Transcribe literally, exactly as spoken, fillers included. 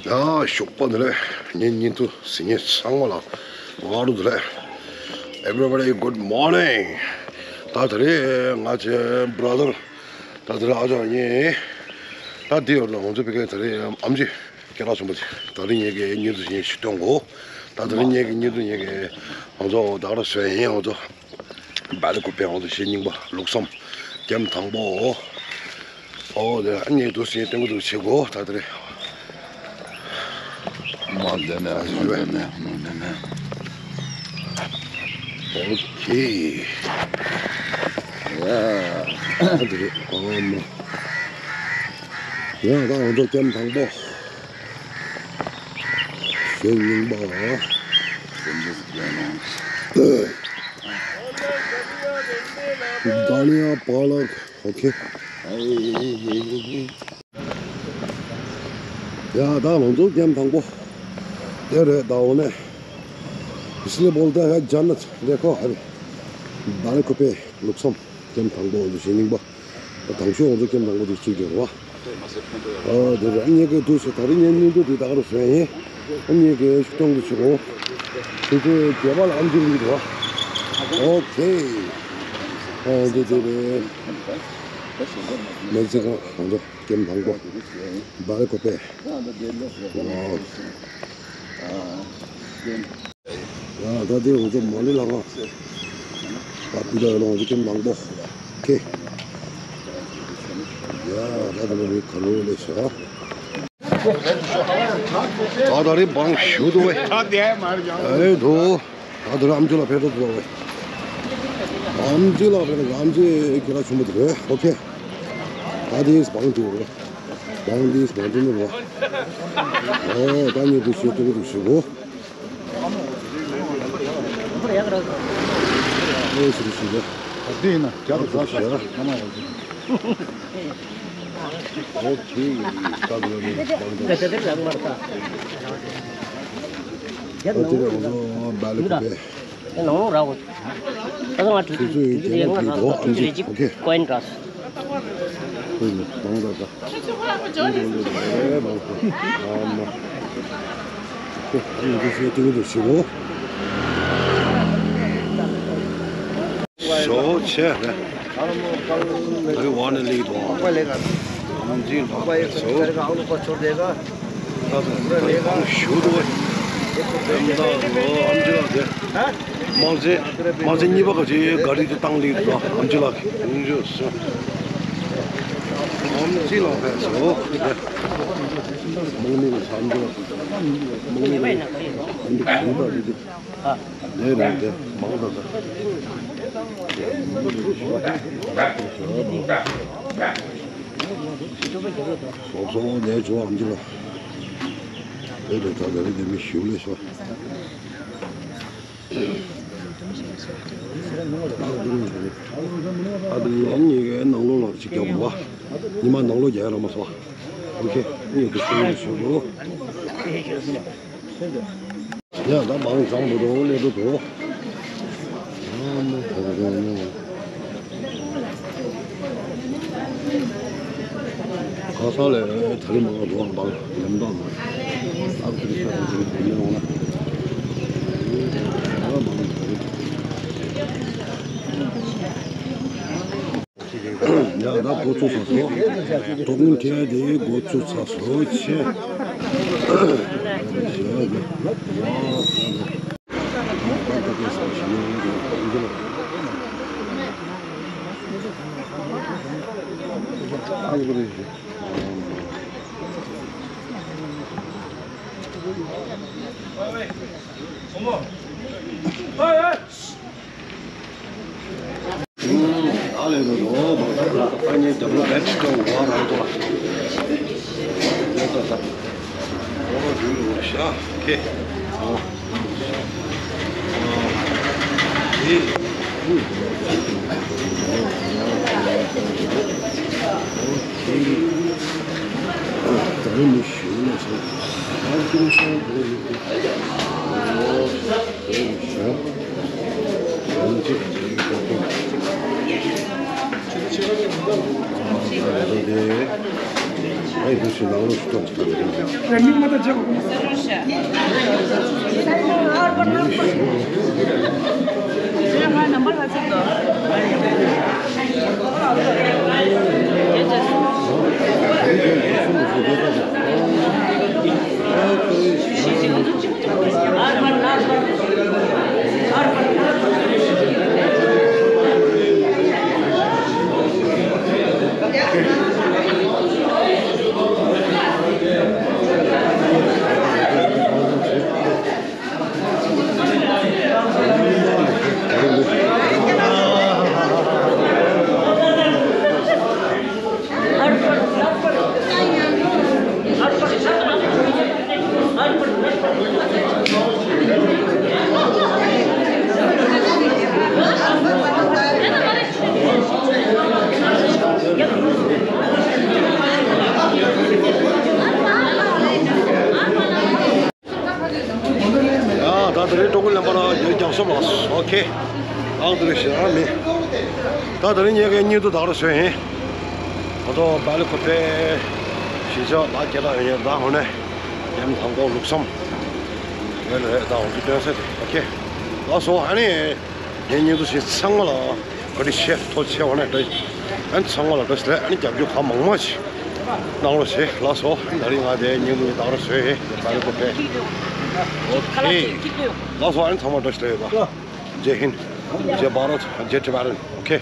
ཡ་ཞོགས་པ་བདེ་ལེགས། ངའི་བརྙན་ཐུང་གཟིགས་མཁན་ཚང་མ་ལ་སྔ་དྲོ་བདེ་ལེགས། Everybody, good morning. ད་དེ་རིང་ང་ཚོའི་brother། ད་དེ་རིང་ཨ་ཅག་གཉིས། ད་འདི་ཡོད་ལ་ང་ཚོ་བི་ཀའི་དེ་རིང་ཨམ་ཆི་སྐད་གྲགས་ཆེན་པོ་དེ། ད་རིང་ངེད་ཀྱི་བརྙན་ཐུང་ཞིག་ཞིག་སྟོན་གོ། ད་དེ་རིང་ངེད་ཀྱི་བརྙན་ཐུང་ངེད་ཀྱི་ང་ཚོ་ད་ག་རང་བཟོས་ཡིན། ང་ཚོ་སྦེལ་ཀོབ་པའི་ང་ཚོ་གཞི་རྙིང་པ་ལུགས་བསམ་ཀེམ་དང་པོ། ཨོ་དེ་ཨ་ནི་འདུག་སེ་སྟོན་གི་འདུག་བྱེད་གོ། ད་དེ་རིང་མ་འདོན་ན་མ་འདོན་ན་མ་འདོན་ན། ཨོ་ཁེ། ཡ། ཨ་དེ་རེད། ཨོ་མ། ཡ་ད་ང་ཚོ་ཀེམ་དང་པོ། གཞི་རྙིང་པ། ད་ནི་ཡ་པ་ལགས། ཨོ་ཁེ། ཡ་ད་ང་ཚོ་ཀེམ་དང་པོ་དེ་རེད། ད་འོ་ནས་इसलिए बोलते हैं जन्नत देखो है। སྦེལ་ཀོབ་པའི་ལུགས་བསམ་ཀེམ་དང་པོ་འདི་གཞི་རྙིང་པ། ད་དང་ཤོས་ང་ཚོ་ཀེམ་དང་པོ་འདི་ཚུད་ཀྱི་རེད་བ། ཨ་དེ་རེད། ངེད་ཀྱི་འདུག་སེ་ད་རིང་ངའི་བརྙན་ཐུང་འདི་ད་ག་རང་བཟོས་ཡིན། ངེད་ཀྱི་སྟོན་གི་བྱེད་གོ། དེ་ཚོའི་རྒྱབ་ལ་ཨམ་ཆི་ལུག་འདུག་བ། ཨོ་ཁེ། ཨོ་དེ་དེ་རེད། མེག་སི་ཀོ་ང་ཚོ་ཀེམ་དང་པོ་སྦེལ་ཀོབ་པའི། ཨོ། ཡ་ད་དེ་ང་ཚོ་མ་ལི་ལ་ང་། ད་སྤུས་དག་ཡོད་ལ་ང་ཚོ་ཀེམ་དང་པོ། ཁེ། ཡ་ད་དེ་ལ་རི་ཁ་ལོ་ལེ་ཤ། ད་ད་རི་བང་ཞུ་དུ་བས། ཨེ་དོ། ད་དེ་ར་ཨམ་ཅི་ལ་ཕེབས་དུ་བས། ཨམ་ཅི་ལ་ཕེབས་ཨམ་ཅི་ཁྱེད་ར་ཆུང་མོ་དེ་རེད། ཨོ་ཁེ། ད་དེ་བང་དུ་རེད། བང་དེ་བང་དུ་ནི་རེད། ཨོ་ད་ཉེ་དུ་ཤེས་དུ་རུ་ཤེས་གོ། ཨེ་ཤི་རི་ཤི་རི། འདི་ཡིན་ན་རྒྱ་དང་ཟ་ཟ་ཟ་ཁ་མ་ཡོང་གི། ཨོ་ཁེ། ད་དེ་ལ་ནི་ད་དེ་ལ་ང་ཚོ་སྦེལ་ཀོབ་པའི། དེ་ཚོའི་རྒྱ་ནག་གི་འགྲོ་ཨམ་ཅི། ཨོ་ཁེ། ཁོ་ཡིན་མང་ད་ད། ཨེ་མང་ཁོ། ཨ་མ། ཁོ་ཨ་མ་དེ་ཚོའི་སྟེང་དུ་ཞི་བོ། ཞོ་ཆེ་རེད། རི་ཝ་ནི་ལི་དོ། ཨམ་ཅི་ལ་སོ། ད་དུང་ཞུ་དུ་བ། ཨམ་ཅི་ལ་དེ། མང་ཚེ། མང་ཚེ་གཉིས་པ་ག་ཅི་ག་རི་དེ་བཏང་ལི་དོ། ཨམ་ཅི་ལ་གི་ཡོང་རྒྱུ་སོ། ཨམ་ཅི་ལ་ཕེབས་སོ། མང་ནི་ལ་ཨམ་ཅི་ལ། མང་ནི་ལ་ཨམ་ཅི་ལ་དེ་དེ། ལས་རིང་དེ་མང་དུ་དང་། སོག་སོག་ནས་བྱུང་བ་འདི་ལ། ལས་རིང་དང་ལས་རིང་དེ་མི་ཞིག་ལས་ཤོར། ཨ་དུང་ཡང་ཉིན་གའི་ནང་ལོགས་ལ་ཅིག་རྒྱབ་པ། ཉི་མ་ནང་ལོགས་རྒྱག་ར་མ་སོང་། ཨོ་ཁེ། ངས་དེ་ཤོར་ནས་ཞུ་དགོས། ཡ་ད་མང་གཙང་པོ་འདུག་ལེགས་པོ་འདུག་ཁ་སང་ལས་ད་རིང་མང་འགྲོ་བ་འབངས་ཉམས་དང་མ་ཨ་ཁུ་རི་ས་དང་དེ་ཉིན་འོང་ན་ད་མང་འགྲོ། ཡ་ད་འགོ་ཚུགས་ཚར་སོང་། ཐོག་མིན་ཁྲལ་དེ་འགོ་ཚུགས་ཚར་སོང་ཆེ། ཨ་ལས་རོ་རོ་མ་ཐག་ལ་ཨ་ནི་རྒྱབ་ལོ་རེད་ཅིག་ཀྱང་འོ་རང་ཐོག་ལ་ཡོད་ད་ད། འོ་རོ་རྒྱུ་རོ་ཤ་ཁེ། ཨོ། ཨོ། ཨེ། ཨོ་ཁེ། ད་རུང་མི་ཞུ་ན་སོང་། ཨ་ཁེ་ནི་ཤ་འོ་ཡོད་ཁེ། ཨོ། ཐོག་མིན་ཁྲལ་དེ་འགོ་ཚུགས་ཚར་སོང་། ཨའི་བུ་ཞིག་ནང་ལོགས་སུ་གཏོང་དང་། རེ་མིག་མ་ད་ཅག་ཡ། ད་དེ་རིང་ཀྲུང་གོ་གླེན་པ་ལ་ཡོད་རྒྱང་གསུམ་ལགས། ཨོ་ཁེ། ཨང་དེ་རིང་ཞེ་དྲག་མེད། ད་དེ་རིང་ངེད་ཀྱི་སྙིང་སྡུག་དག་རུ་བཟོས་ཡིན། ང་ཚོ་བལ་ཀོ་པེ་གཞིས་ཆགས་ལ་སྐད་གྲགས་ཡོད་ཡོད། ད་འོ་ནས་ཉམས་དང་པོ་ལུགས་བསམ་ཡོད་ལ་ད་འོ་ཚོ་སྟོན་ས་དེ། ཨོ་ཁེ། ལགས་སོ། ཨ་ནི། ངའི་སྙིང་སྡུག་ཞིག་ཚང་མ་ལ་བཀའ་དྲིན་ཆེ། ཐུགས་རྗེ་ཆེ། འོ་ན་བཀྲ་ཤིས། ཨ་ནི་ཚང་མ་ལ་བཀྲ་ཤིས་བདེ་ལེགས། ཨ་ནི་རྒྱབ་སྐྱོར་གང་མང་མང་ཞིག་གནང་རོགས་བྱེད། ལགས་སོ། ཨ་ནི་ད་རིང་ང་དེ་སྙིང་སྡུག་གི་དག་རོགས་བཟོས་ཡིན། བལ་ཀོ་པེ། ཨོ་ཁེ། ལགས་སོ། ཨ་ནི་ཚང་མ་བཀྲ་ཤིས་བདེ་ལེགས་ཡོད་པ། ཇེ་ཧིན། ཇེ་བྷ་རོད། ཇེ་ཊི་བྷ་རན། ཨོ་ཁེ།